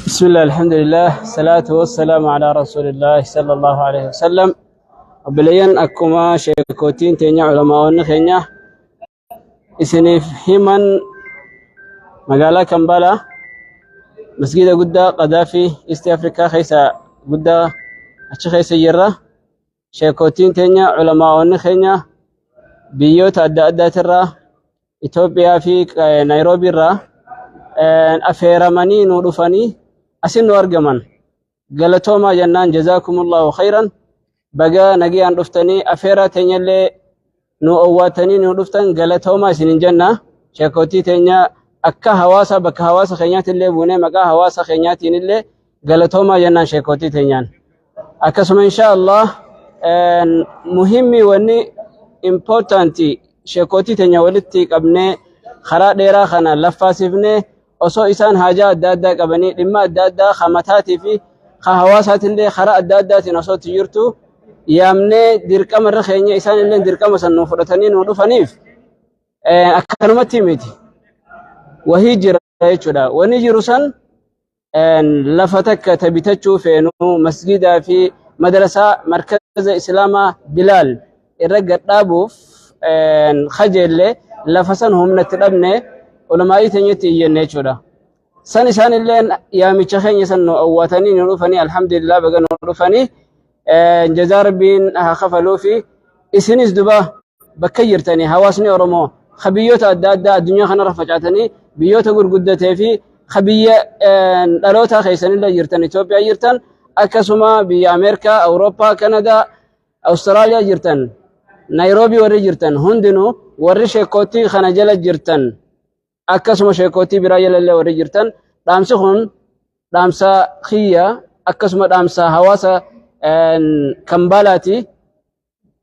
بسم الله الحمد لله الصلاة والسلام على رسول الله صلى الله عليه وسلم obboleeyyan akkuma sheekootiin teenya culamaa'onni keenya Isiniif himan magaalaa Kampaalaa masgiida guddaa Qadaafii East Africa keessa guddaa achi keessa jirra. Sheekootiin teenya culamaa'onni keenya biyyoota adda addaatirraa Itoophiyaa fi Naayiroobii irraa affeeramanii nu dhufanii asin nu argaman. Galatoomaa jennaan, jazaakumullahu khayran. Baga nagayaan dhuftanii, afeeraa teenyallee nu owwaatanii nu dhuftan, galatoomaa isinin jenna. Sheekootii teenya akka hawaasa bakka hawaasa keenyaatillee buunee maqaa hawaasa keenyaatiin illee galatoomaa jennaan sheekootii teenyaan. Akkasuma insha Allah muhimmi wanni important sheekootii teenya walitti qabnee karaa dheeraa kana laffaasifnee osoo isaan haajaa adda addaa qabanii, dhimma adda addaa ka mataatii fi ka hawaasaatillee karaa adda addaatiin osoo itti jirtu yaamnee dirqama irra keenya isaan illee dirqama san nu fudhatanii nu dhufaniif akkanumatti miti. Wahii jira jechuudha. Wanni jiru san lafa takka ta bitachuu feenu masgidaa fi madrasaa markaza islaamaa Bilaal irra gadhaabuuf kajeelle. Lafa san humnatti dhabne, ulamaa'ii teenyatti iyyanne jechuudha. San isaan illee yaamicha keenya san nu awwaatanii nu dhufanii, alhamdulillah, baga nu dhufanii, jazaa rabbiin haa kafaluu fi isinis duba bakka jirtanii hawaasni Oromoo ka biyyoota adda addaa addunyaa kanarra facaatanii, biyyoota gurguddatee fi ka biyya dhaloota keessanillee jirtan, Itoophiyaa jirtan, akkasuma biyya Ameerikaa, Awurooppaa, Kanadaa, Awustiraaliyaa jirtan, Naayiroobii warri jirtan hundinuu, warri sheekootii kana jala jirtan, akkasuma sheekootii biraa jalallee warri jirtan, dhaamsi kun dhaamsa kiyya, akkasuma dhaamsa hawaasa Kambaalaati.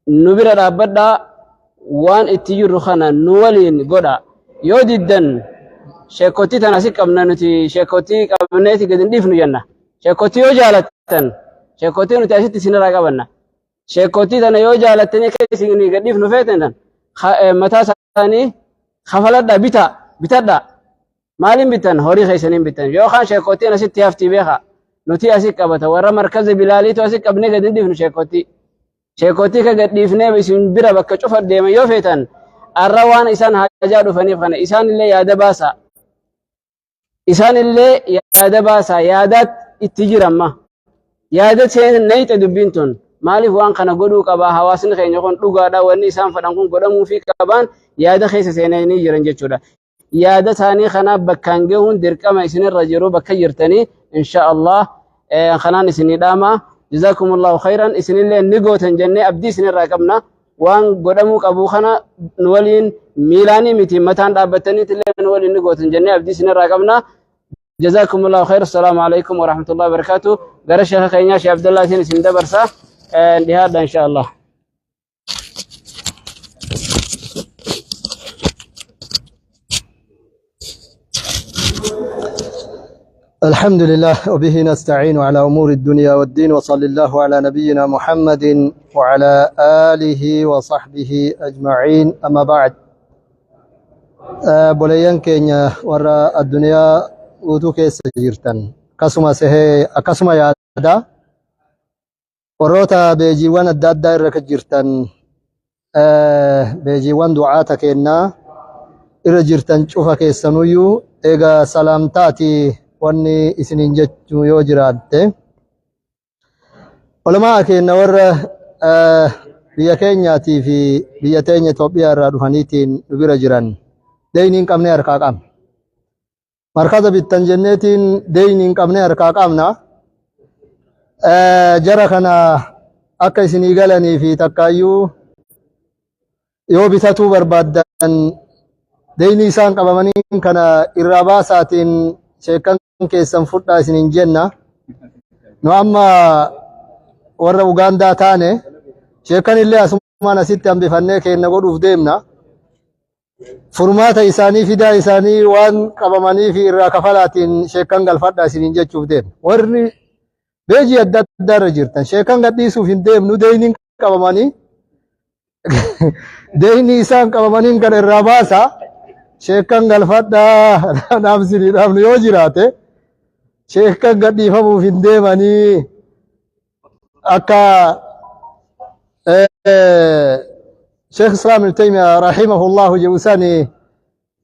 Nu bira dhaabbadhaa, waan itti jirru kana nu waliin godha. Yoo diddan sheekootii tana asi qabna, nuti sheekootii qabneeti gadi hin dhiifnu jenna. Sheekootii yoo jaalattan sheekootii nuti asitti isinirraa qabanna. Sheekootii tana yoo jaalattanii akka isin gad dhiifnu feetan, mataa isaanii kafaladhaa, bitaa, bitadhaa. Maaliin bitan? Horii keessaniin bitan. Yookaan sheekootiin asitti haftii beekaa. Nuti asi qabata. Warra markaza Bilaaliitu asi qabnee gadi hin dhiifnu sheekootii. Sheekootii ka gad dhiifnee isin bira bakka cufa deeman yoo feetan, arra waan isaan haajaa dhufaniif kana isaan illee yaada baasaa. Isaan illee yaada baasaa, yaadaat itti jiramma. Yaada nayxe dubbiin tun maaliif waan kana godhuu qabaa, hawaasni keenya kun dhugaadha, wanni isaan fedhan kun godhamuufii qabaan yaada keessa seenanii jiran jechuudha. Yaada isaanii kana bakkaan gahuun dirqama isinirra jiru bakka jirtanii insha Allah kanaan isinii dhaama. Jazakumullahu khairan, isinillee ni gootan jennee abdii isinirraa qabna. Waan godhamuu qabu kana nu waliin miilaanii miti mataan dhaabbattaniitillee nu waliin ni gootan jennee abdii isinirraa qabna. Jazakumullahu khair. Assalaamu alaikum warahmatullahi wabarakatuh. Gara sheekha keenyaa Sheekh Abdallaatiin isin dabarsa. Dhihaadha insha Allah. الحمد لله وبه نستعين على أمور الدنيا والدين، وصلى الله على نبينا محمد وعلى آله وصحبه أجمعين، أما بعد، Obboleeyyan keenya warra addunyaa guutuu keessa jirtan, akkasuma sehee akkasuma yaada warroota beejiiwwan adda addaa irra jirtan, beejiiwwan du'aata kennaa irra jirtan cufa keessanuyyuu, eega salaamtaati wanni isiniin jechuu yoo jiraatte, ulamaa keenya warra biyya keenyaatii fi biyya teenya Itoophiyaa irraa dhufaniitiin nu bira jiran, deeyni hin qabne harkaa qabna. Markaza bittan jenneetiin deeyni hin qabne harkaa qabna. Jara kana akka isinii galanii fi takkaayyuu yoo bitatuu barbaaddan, deeyni isaan qabamanii kana irraa baasaatiin sheekkan keessan fudhaa isiniin jenna. Nu amma warra Ugaandaa taane, sheekkan illee asumaan asitti hambifannee kenna godhuuf deemna. Furmaata isaanii fidaa, isaanii waan qabamanii fi irraa kafalaatiin sheekkan galfadhaa isiniin jechuuf deemna. Warri beejii adda addaa irra jirtan, sheekkan gadhiisuuf hin deemnu, deeyniin qabamanii, deeyni isaan qabamaniin kana irraa baasa, sheekkan galfadhaa dhaamsinii dhaamnu yoo jiraate, sheekkan gadhiifamuuf hin deemanii. Akka Sheekh Islaam Ibn Taymiyyah rahimahullahu jedhu sani,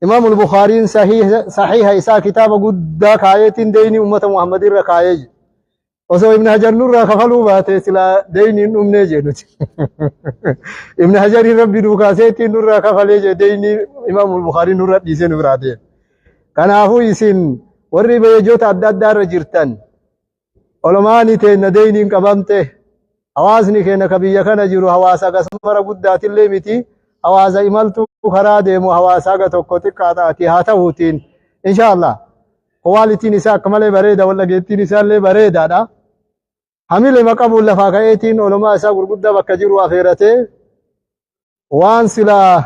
Imaamul Bukhaariin sahiha isaa kitaaba guddaa kaayeetiin deynii ummata Muhammad irra kaayee jira. Osoo Ibn Hajar nurraa kafaluu baate silaa deynii hin dhumnee jee nuti. Ibn Hajariin Rabbi nuu kaaseetiin nurraa kafalee jee deynii Imaamul Bukhaariin nurra dhiisee nu biraa deeme. Kanaafuu isin warri beejoota adda addaa irra jirtan Olomaani teenna deyniin qabamte, hawaasni keenna ka biyya kana jiru hawaasa hagas mara guddaatillee miti, hawaasa imaltuu karaa deemu hawaasa haga tokko xiqqaadhaati haa ta'uutiin insha Allah kowaalitiin isaa akka malee bareeda wal dhageettiin isaallee bareedaadha. Hamilema qabuun lafaa ka'eetiin olomaa isaa gurguddaa bakka jiru afeeratee waan silaa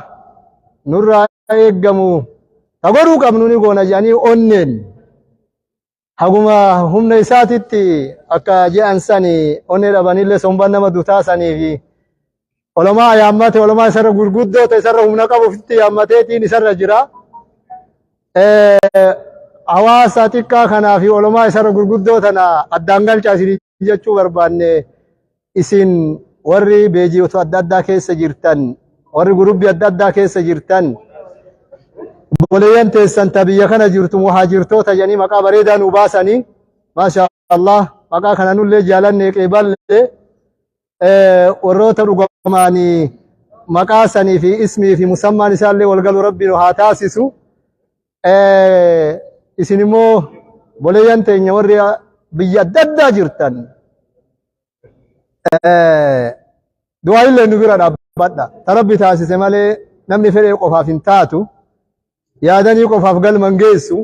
nurraa eeggamu ka godhuu qabnu ni goona jedhanii onneen Haguma humna isaatitti akka je'an sani onnee dhabanillee somban nama dutaa sanii fi olomaa yaammate olomaa isarra gurguddoota isarra humna qabu ofitti yaammateetiin isarra jira. Hawaasa xiqqaa kanaa fi olomaa isarra gurguddoo tana addaan galchaa isin jechuu barbaanne isin warri beejiyoota adda addaa keessa jirtan warri gurubbii adda addaa keessa jirtan obboleeyyan teessan ta biyya kana jirtu muhaajirtoota jedhanii maqaa bareedaa nu baasanii maasha Allah maqaa kana nullee jaalanne qeeballe warroota dhugamaanii maqaa sanii fi ismii fi musammaan isaallee wal galu rabbi nu haa taasisu. Isin immoo obboleeyyan teenya warri biyya adda addaa jirtan du'aa illee nu bira dhaabbadha. Ta rabbi taasise malee namni fedhee qofaaf hin taatu. Yaadanii qofaaf galma hin geessu.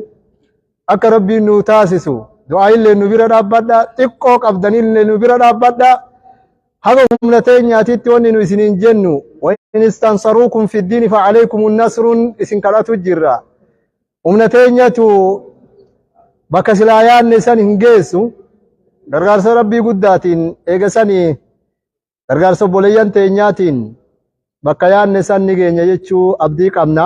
Akka rabbiin nu taasisu du'aa illee nu bira dhaabbadha. Xiqqoo qabdanillee nu bira dhaabbadha. Haga humna teenyaatitti wanni nu isiniin jennu wa in istansaruukum fi ddiini fa alaykum nasrun isin kadhatu jirra. Humna teenyatu bakka silaa yaadne san hin geessu. Gargaarsa Rabbii guddaatiin eega sanii gargaarsa obboleeyyan teenyaatiin bakka yaadne san ni geenya jechuu abdii qabna.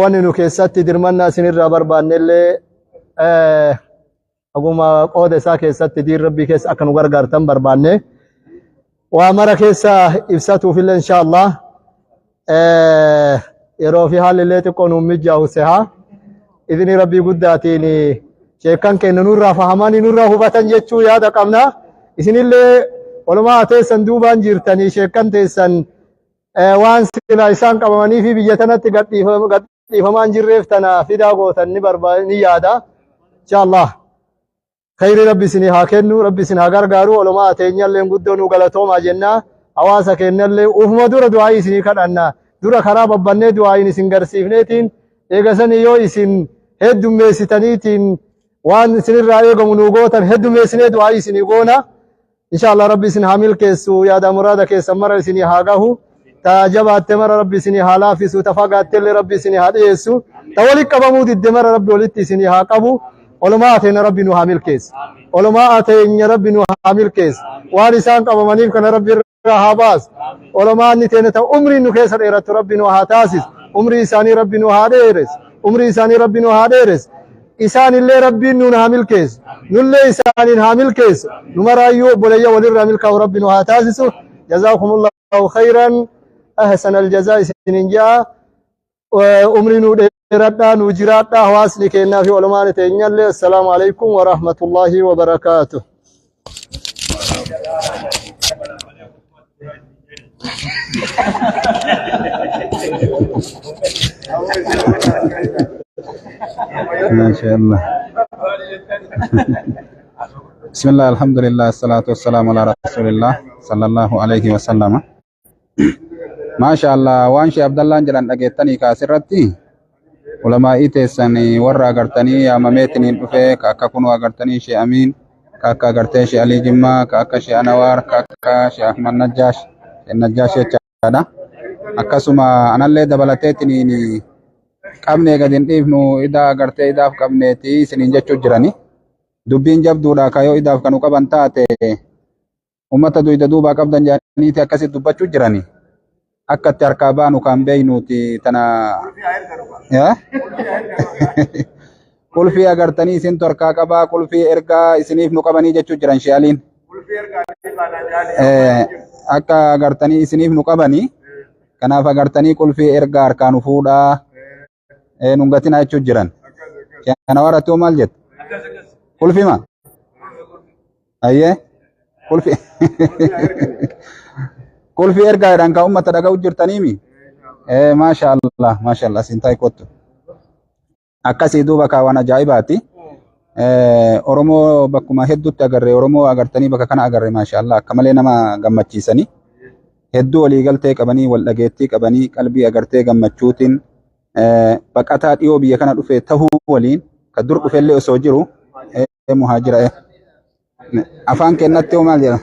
Wanni nu keessatti dirmannaa isinirraa barbaanne illee haguma qooda isaa keessatti diin Rabbii keessa akka nu gargaartan barbaanne. Waa mara keessa ibsatuuf illee insha Allah yeroo fi haalli illee xiqqoo nuun mijaa'u seha. Idni Rabbii guddaatiin sheekkan keenya nurraa fahamanii nurraa hubatan jechuu yaada qabna. Isinillee walumaa teessan duubaan jirtanii sheekkan teessan waan sila isaan qabamanii fi biyya tanatti gadhiifamaa hin jirreef tana fidaa gootan ni barbaada ni yaada. Insha Allah. Khayri Rabbi isinii haa kennu, Rabbi isin haa gargaaru, olumaa teenyallee guddoo nu galatoomaa jenna. Hawaasa keenyallee ufuma dura du'aayii isinii kadhanna. Dura karaa babbannee du'aayiin isin garsiifneetiin eegasanii yoo isin heddummeessitaniitiin waan isinirraa eegamu nu gootan heddummeessinee du'aayii isinii goona. Inshallah Rabbi isin haa milkeessu yaada muraada keessan mara isinii haa gahu ta jabaatte mara Rabbi isinii haa laaffisu ta fagaattellee Rabbi isinii haa dhiyeessu ta walitti qabamuu didde mara Rabbi walitti isinii haa qabu olumaa teenya Rabbi nu haa milkeessu olumaa teenya Rabbi nu haa milkeessu waan isaan qabamaniif kana Rabbi irraa haa baasu olumaanni teenya ta umriin nu keessa dheerattu Rabbi nu haa taasisu umrii isaanii Rabbi nu haa dheeressu umrii isaanii Rabbi nu haa dheeressu isaanillee Rabbiin nuun haa milkeessu nullee isaaniin haa milkeessu nu maraayyuu obboleeyya walirraa milkaa'u Rabbi nu haa taasisu jazaakumullahu khayran ahsan aljazaa isiniin ja'a umrii nuu dheeradhaa nuu jiraadhaa hawaasni keennaa fi olumaan teenyallee assalaamu alaikum wa rahmatullahi wa barakaatuh. MashaAllah. Bismillah, alhamdulillah, salatu wassalamu ala rasulillah, sallallahu alayhi wa sallama. MashaAllah, waan Sheekh Abdallaan jedhan dhageettanii kaasirratti ulamaa'ii teessan warra agartanii yaamameetiniin dhufee ka akka kunuu agartanii Sheekh Amiin, ka akka agartee Sheekh Alii Jimmaa, ka akka Sheekh Anawaar, ka akka Sheekh Ahmad Najjaash, Sheekh Najjaash jechaadha. Akkasuma anallee dabalateetiniin qabnee gadi hin dhiifnu idaa agartee idaaf qabneeti isiniin jechuu jirani. Dubbiin jabduudha ka yoo idaaf kanu qaban taate ummata duyda duubaa qabdan jedhaniiti akkasitti dubbachuu jirani. Akka itti harkaa baanu kan beeynuuti tana. Yaa? Qulfii agartanii isintu harkaa qabaa qulfii ergaa isiniif nu qabanii jechuu jiran shi'aliin. Akka agartanii isiniif nu qabanii kanaaf agartanii qulfii ergaa harkaa nu fuudhaa. Nun gatinaa jechuu jiran. Anawaar ati hoo maal jette? Qulfima? Ayyee qulfi qulfi ergaa jedhan kan ummata dhaga'u jirtaniimi. Maasha Allah maasha Allah siin taa'e kottu. Akkasii duuba kaa waan ajaa'ibaati. Oromoo bakkuma hedduutti agarre Oromoo agartanii bakka kana agarre maasha Allah akka malee nama gammachiisanii. Hedduu waliigaltee qabanii wal dhageettii qabanii qalbii agartee gammachuutiin baqataa dhiyoo biyya kana dhufe tahuu waliin ka dur dhufellee osoo jiru muhaajira afaan kennatti hoo maal jedha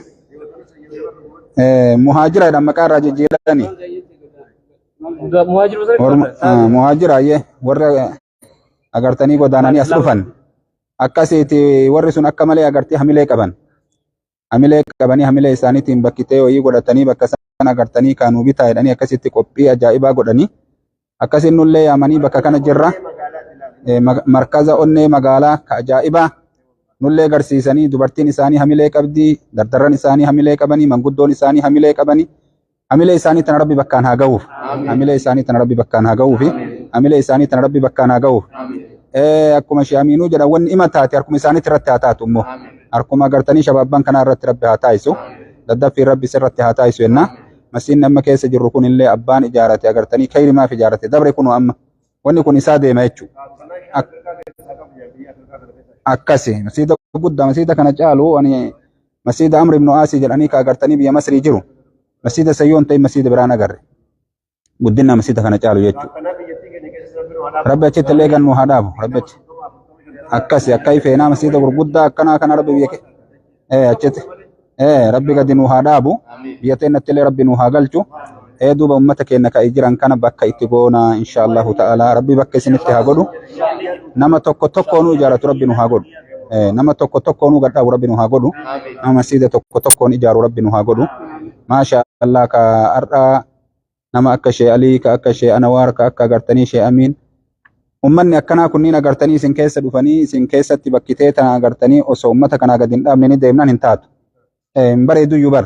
muhaajira jedhan maqaa irraa jijjiirani muhaajira ayyee warra agartanii godaananii as dhufan akkasiiti warri sun akka malee agartee hamilee qaban hamilee qabanii hamilee isaaniitiin bakkitee wayii godhatanii bakka sana agartanii kaanuu bitaa jedhanii akkasitti qophii ajaa'ibaa godhanii akkasin nullee yaamanii bakka kana jirra markaza onnee magaalaa ka ajaa'ibaa nullee garsiisanii dubartiin isaanii hamilee qabdii dardarran isaanii hamilee qabanii manguddoon isaanii hamilee qabanii hamilee isaanii tana rabbi bakkaan haa ga'uuf hamilee isaanii tana rabbi bakkaan haa ga'uufi hamilee isaanii tana rabbi bakkaan haa ga'uuf akkuma shi'amiinuu jedhan wanni ima taate harkuma isaaniitti irratti haa taatu immoo harkuma agartanii shabaabban kanaa irratti rabbi haa taayisu daddaffiin rabbi sirratti haa taayisu jenna masiin amma keessa jirru kun illee abbaan ijaarate agartanii kayrimaaf ijaarate dabre kunu amma wanni kun isaa deema jechuudha. Akkasi masiida guddaa masiida kana caalu ani masiida Amr ibn Aasii jedhanii ka agartanii biyya Masrii jiru masiida sayyoon ta'in masiida biraan agarre guddina masiida kana caalu jechuudha. Rabbi achitti illee gannu haa dhaabu rabbi achi akkasi akka ifeenaa masiida gurguddaa akkanaa kana rabbi biyya achitti rabbi gadi nu haa dhaabu biyya teennatti illee rabbi nu haa galchu duuba ummata keenya ka jiran kana bakka itti goona insha Allahu ta'ala rabbi bakka isinitti haa godhu nama tokko tokkoonuu ijaaratu rabbi nu haa godhu nama tokko tokkoonuu gad dhaabu rabbi nu haa godhu nama masiida tokko tokkoon ijaaru rabbi nu haa godhu maasha Allah ka har'a nama akka shee Alii ka akka shee Anawaar ka akka agartanii shee Amiin ummanni akkanaa kunniin agartanii isin keessa dhufanii isin keessatti bakkitee tana agartanii osoo ummata kanaa gadi hin dhaabne ni deemnaan hin taatu. Hin bareeduyyuu bar.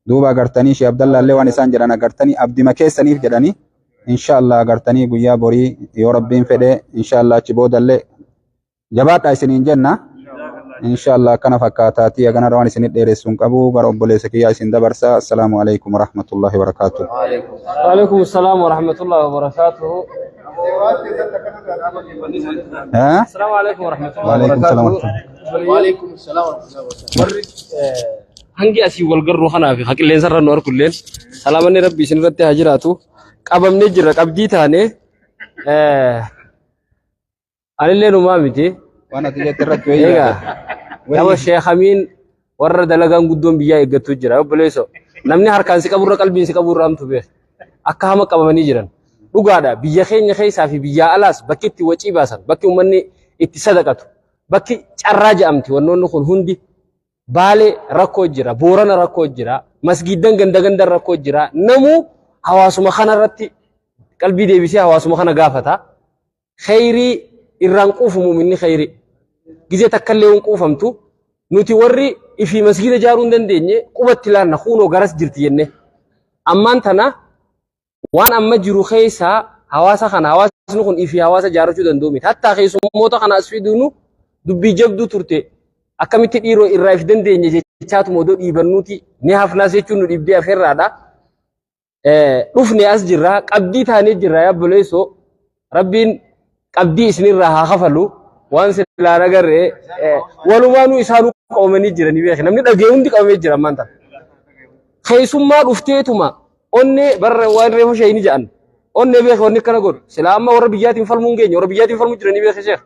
Duuba agartanii shee Abdallaallee waan isaan jedhan agartanii abdima keessaniif jedhanii insha Allah agartanii guyyaa borii yoo rabbiin fedhe insha Allah achi boodallee jabaadhaa isiniin jenna. Insha Allah akkana fakkaataatii haganarra waan isinit dheeressu hin qabu gara obboleessa kiyyaa isin dabarsa. Assalaamu alaikum warahmatullahi wabarakaatuh. وعليكم السلام ورحمة الله وبركاته. Eh? السلام عليكم ورحمة الله Waalaikum salaam وبركاته. وعليكم السلام ورحمة الله وبركاته. Warri hangi asii wal garruu kanaa fi haqilleensa irra nu arkulleen salaamanni rabbi isin irratti haa jiraatu. Qabamnee jirra qabdii taane anillee numaa miti. Waan ati jette irratti wayii Egaa nama sheekamiin warra dalagaan guddoon biyyaa eeggattu jira obboleessoo. Namni harkaan si qaburra qalbiin si qaburra hamtu beeka. Akka hama qabamanii jiran. Dhugaadha biyya keenya keessaa fi biyyaa alaas bakki itti wacii baasan bakki uummanni itti sadaqatu bakki carraa jedhamti wannoonni kun hundi Baalee rakkoo jira, Boorana rakkoo jira, masgiiddan ganda gandan rakkoo jira. Namuu hawaasuma kanarratti qalbii deebisee hawaasuma kana gaafata. Kheyrii irraan quufu mu'minni kheyrii. Gizee takkallee hin quufamtu. Nuti warri ifii masgiida ijaaruu hin dandeenye qubatti laanna kuunoo garas jirti jenne. Ammaan tana waan amma jiru keessaa hawaasa kana hawaasni kun ifii hawaasa ijaarrachuu danda'u miti. Hattaa keessummoota kana as fiduunu dubbii jabduu turte. Akkamitti dhiiroo irraa if dandeenye jechaatuma odoo dhiibannuuti ni hafnaas jechuun nu dhibdee afeerraadha. Dhufne as jirra qabdii taanee jirra yaa obboleessoo rabbiin qabdii isinirraa haa kafalu waan silaa agarre walumaanuu isaanuu qabamanii jiranii beeki namni dhagee hundi qabamee jira ammaan tana. Keessummaa dhufteetuma onnee barra waan reefu sheeyini jedhan onnee beeki wanni akkana godhu silaa amma warra biyyaatiin falmuu hin geenye warra biyyaatiin falmuu jiranii beeki sheekh.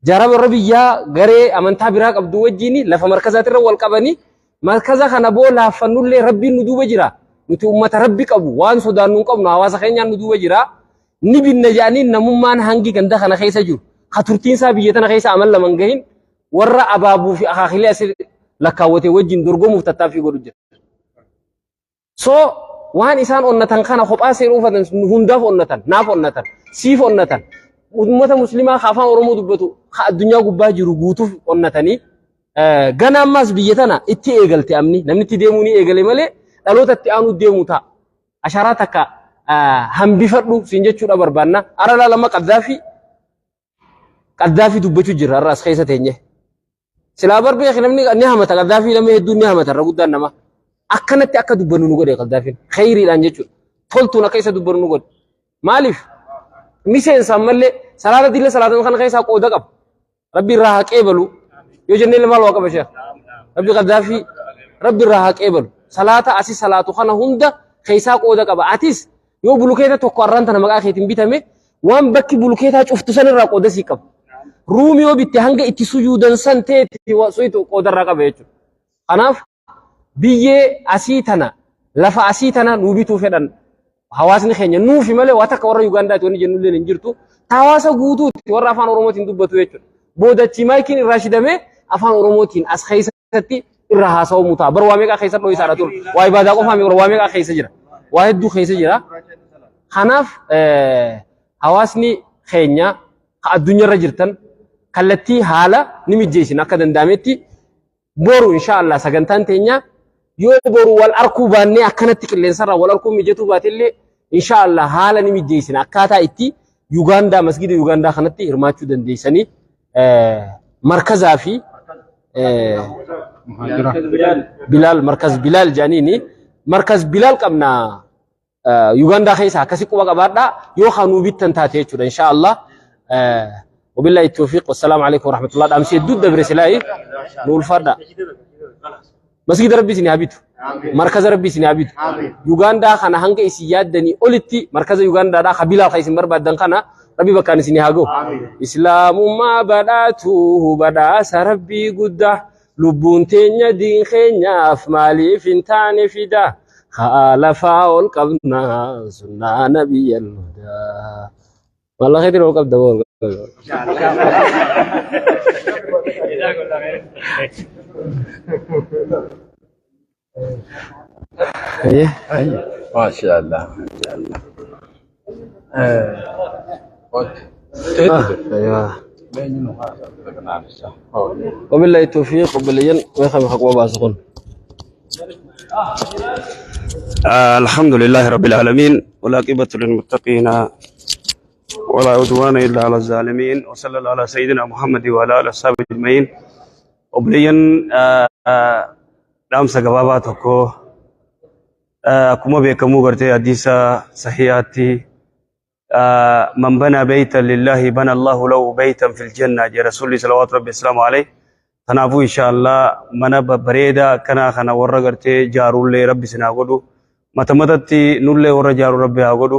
Jara warra biyyaa garee amantaa biraa qabdu wajjin lafa markazaatirra wal qabanii markaza kana boo laaffannullee rabbiin nu duuba jira. Nuti ummata rabbi qabu waan sodaannu hin qabnu hawaasa keenyaan nu duuba jira. Ni binna jedhanii namummaan hangi ganda kana keessa jiru. Ka turtiin isaa biyya tana keessa amal lama hin gahin warra abaabuu fi akaakilee asii lakkaawwate wajjin dorgomuuf tattaaffii godhu jira. So waan isaan onnatan kana kophaa seera uffatan hundaaf onnatan, naaf onnatan, siif onnatan. Ummata muslimaa ka afaan Oromoo dubbatu ka addunyaa gubbaa jiru guutuuf onnatanii gana ammaas biyya tana itti eegalte amni namni itti deemuu ni eegale malee dhaloota itti aanuu deemu ta'a. Asharaa takka hambifadhu siin jechuudha barbaanna. Ara laalama Qaddaafii Qaddaafii dubbachuu jirra har'a as keessa teenye. Silaa bar beeki namni ni hamata Qaddaafii namni hedduun ni hamata irra guddaan nama. Akkanatti akka dubbannu nu godhe Qaddaafiin kheyriidhaan jechuudha. Toltuun akka isa dubbannu nu godhe. Maaliif? Miseensa ammallee salaata dilla salaatan kana keessaa qooda qaba. Rabbi irraa haa qeebalu. Yoo jennee maal waa qaba sheekh? Rabbi Qaddaafii Rabbi irraa haa qeebalu. Salaata asi salaatu kana hunda keessaa qooda qaba. Atis yoo bulukeeta tokko arraan tana maqaa keetiin bitame waan bakki bulukeetaa cuftu san irraa qooda sii qaba. Ruumi yoo bitte hanga itti sujuudan san teetti suyitu qooda irraa qaba jechuudha. Kanaaf biyyee asii tana lafa asii tana nuu bituu fedhan hawaasni keenya nuufi malee waa takka warra Yugaandaati wanni jennullee hin jirtu. Ta hawaasa guutuutti warra afaan Oromootiin dubbatu jechuudha. Boodachii maayikiin irraa shidamee afaan Oromootiin as keessatti irra haasawamuu ta'a. Bar waa meeqaa keessa dho'isaadha ture. Waa ibaadaa qofaa miti waa meeqaa keessa jira. Waa hedduu keessa jira. Kanaaf hawaasni keenya ka addunyaarra jirtan kallattii haala ni mijjeessina akka danda'ametti boru insha Allah sagantaan teenya yoo boru wal arkuu baannee akkanatti qilleensarraa wal arkuu mijatuu baatellee insha Allah haala ni mijjeessina akkaataa itti Yugaandaa masgida Yugaandaa kanatti hirmaachuu dandeessanii markazaa fi Bilaal markaz Bilaal jedhaniini markaz Bilaal qabna Yugaandaa keessa akkasi quba qabaadhaa yoo kanuu bittan taate jechuudha insha Allah. Wabillahi tawfiiq wassalaamu alaikum warahmatullah dhaamsi hedduu dabre silaayi nu ulfaadha. Masgida Rabbi isin haa bitu. Markaza Rabbi isin haa bitu. Yugaandaa kana hanga isin yaaddanii olitti markaza Yugaandaadhaa ka Bilaal ka isin barbaaddan kana Rabbi bakkaan isin haa ga'u. Islaamummaa badhaatu badhaasa Rabbii guddaa. Lubbuun teenya diin keenyaaf maaliif hin taane fida. Haa lafaa ol qabna sunnaa nabiyyal hudaa. Maallaqa keetiin ol qabda moo ol qabda? Maashaallah. وبالله التوفيق وبالين ويخم حقوق باسقون. الحمد لله رب العالمين والعاقبة للمتقين ولا عدوان إلا على الظالمين وصلى الله على سيدنا محمد وعلى آله وصحبه أجمعين. Obboleeyyan, dhaamsa gabaabaa tokko akkuma beekamu gartee hadiisa sahihaatti من بنى بيتا لله بنى الله له بيتا في الجنة jee Rasuulli salawaatu rabbi islaamu alayhi. Kanaafuu insha Allah mana babbareedaa akkanaa kana warra gartee jaarullee rabbi sinaa godhu, mata matatti nullee warra jaaru rabbi haa godhu.